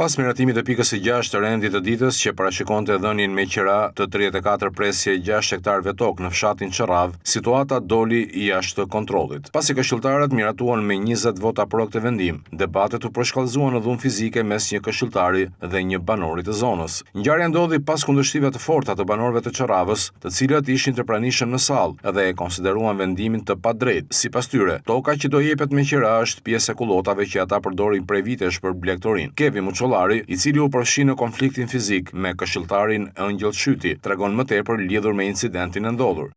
Pas miratimit të pikës së 6 të rendit të ditës që parashikonte dhënien me qira të 34 presje 6 hektarëve tokë në fshatin Çërravë, situata doli jashtë kontrollit. Pasi këshilltarët miratuan me 20 vota pro këtë vendim, debatet u përshkallëzuan në dhunë fizike mes një këshilltari dhe një banori të zonës. Ngjarja ndodhi pas kundërshtive të forta të banorëve të Çërravës, të cilët ishin të pranishëm në sallë dhe e konsideruan vendimin të padrejtë. Sipas tyre, toka që do jepet me qira është pjesë e kullotave që ata përdorin prej vitesh për blegtorinë. Kevin Muçollari, i cili u përfshi në konfliktin fizik me këshilltarin Ëngjëll Shyti, tregon më tepër lidhur me incidentin e ndodhur.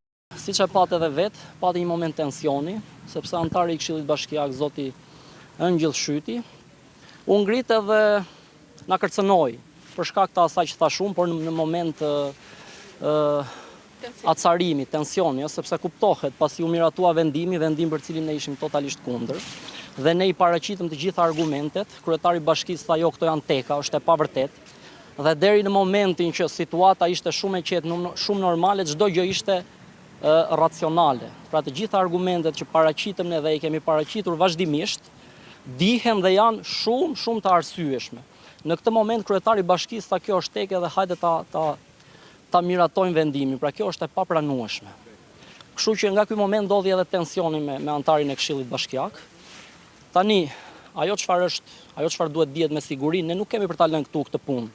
Siç e patë edhe vetë, pati një moment tensioni, sepse anëtari i Këshillit Bashkiak, zoti Ëngjëll Shyti, u ngrit edhe na kërcënoi për shkak të asaj që thashë unë, por në moment acarimi, tensioni, sepse kuptohet, pasi u miratua vendimi, vendim për cilin ne ishim totalisht kundër, dhe ne i paraqitëm të gjitha argumentet, kryetari i bashkisë tha jo, këto janë teka, është e pavërtetë, dhe deri në momentin që situata ishte shumë e qetë, shumë normale, çdo gjë ishte racionale. Pra të gjitha argumentet që paraqitëm ne dhe i kemi paraqitur vazhdimisht, dihen dhe janë shumë, shumë të arsyeshme. Në këtë moment kryetari i bashkisë tha kjo është teke dhe hajde ta ta ta miratojmë vendimin. Pra kjo është e papranueshme. Kështu që nga ky moment ndodhi edhe tensioni me me anëtarin e Këshillit Bashkiak. Tani, ajo çfarë është, ajo çfarë duhet dihet me siguri, ne nuk kemi për ta lënë këtu këtë punë.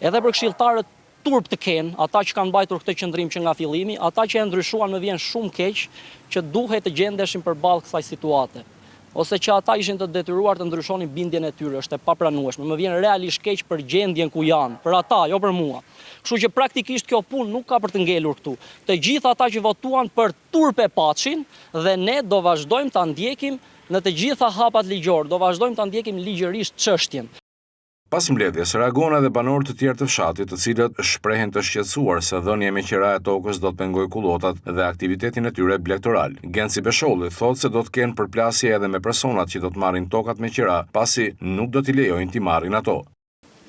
Edhe për këshilltarët Turp të kenë ata që kanë mbajtur këtë qëndrim që nga fillimi, ata që e ndryshuan më vjen shumë keq që duhej të gjendeshin përballë kësaj situate. Ose që ata ishin të detyruar të ndryshonin bindjen e tyre, është e papranueshme. Më vjen realisht keq për gjendjen ku janë, për ata, jo për mua. Kështu që praktikisht kjo punë nuk ka për të ngelur këtu. Të gjithë ata që votuan për turp e paçin dhe ne do vazhdojmë ta ndjekim në të gjitha hapat ligjorë, do vazhdojmë ta ndjekim ligjërisht çështjen. Pas mbledhjes, reaguan edhe banorë të tjerë të fshatit, të cilët shprehen të shqetësuar se dhënia me qira e tokës do të pengojë kullotat dhe aktivitetin e tyre blegtoral. Genci Besholli thotë se do të kenë përplasje edhe me personat që do të marrin tokat me qira, pasi nuk do t'i lejojnë t'i marrin ato.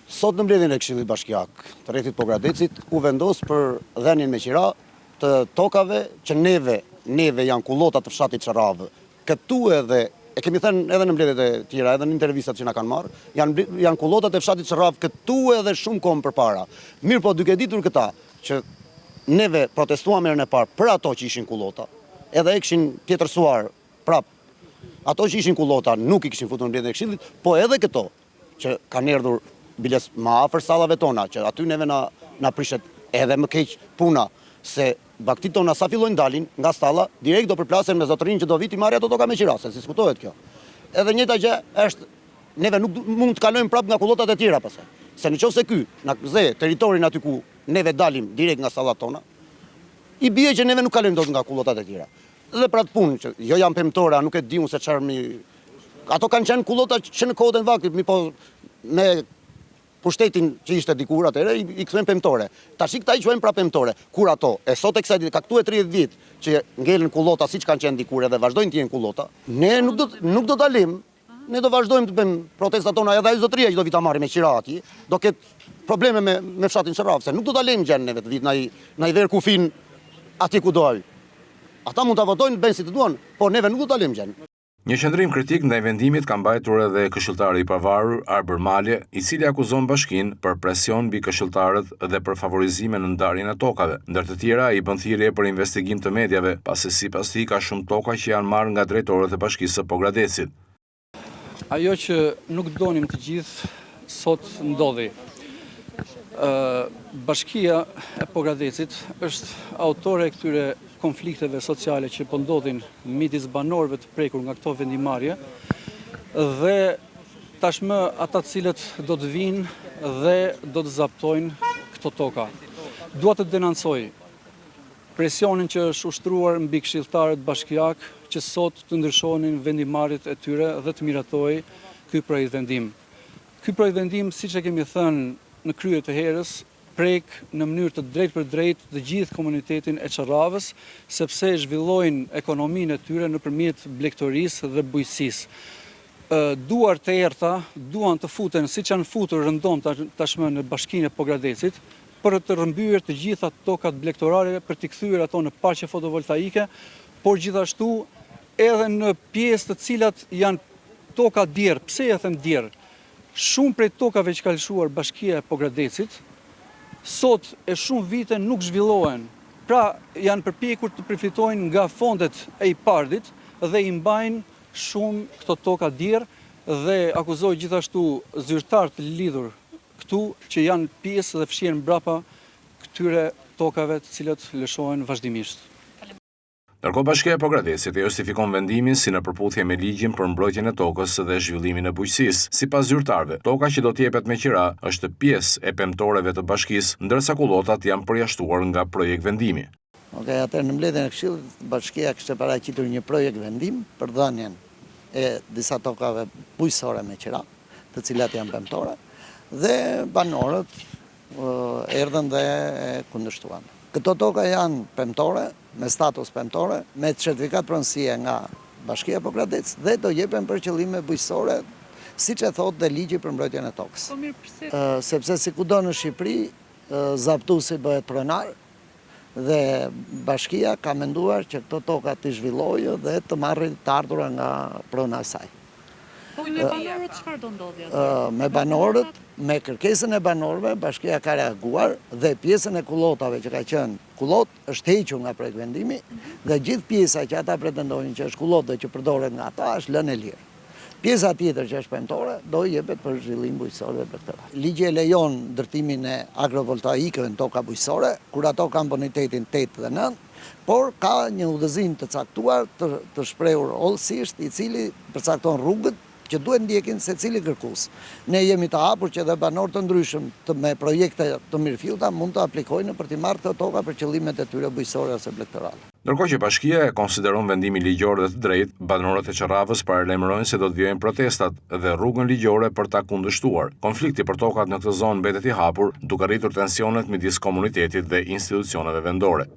Sot në mbledhjen e Këshillit Bashkiak të rrethit Pogradecit u vendos për dhënien me qira të tokave që neve, neve janë kullota të fshatit Çërravë, Këtu edhe, e kemi thënë edhe në mbledhjet e tjera, edhe në intervistat që na kanë marrë, janë janë kullotat e fshatit Çërravë këtu edhe shumë kohë më përpara. Mirëpo duke ditur këta që neve protestuam herën e parë për ato që ishin kullota, edhe e kishin tjetërsuar prapë ato që ishin kullota nuk i kishin futur në mbledhjen e këshillit, po edhe këto që kanë erdhur biles më afër stallave tona, që aty neve na na prishet edhe më keq puna, se bagëtitë tona sa fillojnë dalin nga stalla, direkt do përplasen me zotërinë që do vijë t'i marrë ato toka me qira, se s'diskutohet kjo. Edhe njëjta gjë është neve nuk mund të kalojmë prapë nga kullotat e tjera pastaj. Se në qoftë se ky na zë territorin aty ku neve dalim direkt nga stallat tona, i bie që neve nuk kalojmë dot nga kullotat e tjera. Dhe për atë punë që jo janë pemtore, a nuk e di unë se çfarë mi Ato kanë qenë kullota që në kohët e vaktit, mirëpo me pushtetin që ishte dikur atëherë i, i kthyen pemtore. Tashi këta i quajnë pra pemtore. Kur ato, e sot e kësaj dite ka këtu e 30 vjet që ngelën kullota siç kanë qenë dikur edhe vazhdojnë të jenë kullota. Ne nuk do nuk do dalim, ne do vazhdojmë të bëjmë protestat tona edhe ai zotëria që do vi ta marrë me qira atje, do ketë probleme me me fshatin Çërravë, se nuk do ta lejmë gjën neve të vi na i na i verë kufin atje ku do ai. Ata mund ta votojnë, bëjnë si të duan, por neve nuk do ta lejmë gjën. Një qëndrim kritik ndaj vendimit ka mbajtur edhe këshilltari i pavarur, Arbër Male, i cili akuzon bashkinë për presion mbi këshilltarët dhe për favorizime në ndarjen e tokave. Ndër të tjera, ai bën thirrje për investigim të mediave, pasi sipas tij ka shumë toka që janë marrë nga drejtorët e Bashkisë së Pogradecit. Ajo që nuk donim të gjithë, sot ndodhi. Bashkia e Pogradecit është autore e këtyre konflikteve sociale që po ndodhin midis banorëve të prekur nga këto vendimmarrje dhe tashmë ata të cilët do të vijnë dhe do të zaptojnë këto toka. Dua të denoncoj presionin që është ushtruar mbi këshilltarët bashkiakë që sot të ndryshonin vendimmarrjet e tyre dhe të miratohej ky projektvendim. Ky projektvendim, siç e kemi thënë në krye të herës, prek në mënyrë të drejtpërdrejtë të gjithë komunitetin e Çërravës, sepse zhvillojnë ekonominë e tyre nëpërmjet blegtorisë dhe bujqësisë. Duar të errëta duan të futen siç janë futur rëndom tashmë në Bashkinë e Pogradecit, për të rrëmbyer të gjitha tokat blegtorale për t'i kthyer ato në parqe fotovoltaike, por gjithashtu edhe në pjesë të cilat janë toka djerrë. Pse e them djerrë? Shumë prej tokave që ka lëshuar Bashkia e Pogradecit, sot e shumë vite nuk zhvillohen, pra janë përpjekur të përfitojnë nga fondet e IPARD-it dhe i mbajnë shumë këto toka djerrë dhe akuzoj gjithashtu zyrtarë të lidhur këtu që janë pjesë dhe fshihen mbrapa këtyre tokave të cilat lëshohen vazhdimisht. Ndërkohë Bashkia e Pogradecit e justifikon vendimin si në përputhje me ligjin për mbrojtjen e tokës dhe zhvillimin e bujqësisë. Sipas zyrtarëve, toka që do të jepet me qira është pjesë e pemtoreve të bashkisë, ndërsa kullotat janë përjashtuar nga projektvendimi. Ok, atëherë në mbledhjen e Këshillit, Bashkia kishte paraqitur një projektvendim për dhënien e disa tokave bujqësore me qira, të cilat janë pemtore, dhe banorët erdhën dhe e kundërshtuan. Këto toka janë pemtore, me status pemtore, me certifikatë pronësie nga Bashkia Pogradec dhe do jepen për qëllime bujqësore, siç e thotë dhe ligji për mbrojtjen e tokës. Po mirë pse? Sepse si kudo në Shqipëri, zaptuesi bëhet pronar dhe bashkia ka menduar që këto toka t'i zhvillojë dhe të marrë të ardhura nga prona e saj. Po me banorët çfarë do ndodhi atëherë? Me banorët, me kërkesën e banorëve, bashkia ka reaguar dhe pjesën e kullotave që ka qenë kullotë është hequr nga projektvendimi dhe gjithë pjesa që ata pretendojnë që është kullotë dhe që përdoret nga ata është lënë e lirë. Pjesa tjetër që është pemtore do jepet për zhvillim bujqësor dhe blegtoral. Ligji e lejon ndërtimin e agrovoltaikëve në toka bujqësore, kur ato kanë bonitetin 8 dhe 9, Por ka një udhëzim të caktuar të të shprehur hollësisht i cili përcakton rrugët që duhet ndjekin secili kërkues. Ne jemi të hapur që edhe banorë të ndryshëm të me projekte të mirëfillta mund të aplikojnë për t'i marrë këto toka për qëllimet e tyre bujqësore ose blegtorale. Ndërkohë që bashkia e konsideron vendimin ligjor dhe të drejtë, banorët e Çërravës paralajmërojnë se do të vijojnë protestat dhe rrugën ligjore për ta kundërshtuar. Konflikti për tokat në këtë zonë mbetet i hapur, duke rritur tensionet midis komunitetit dhe institucioneve vendore.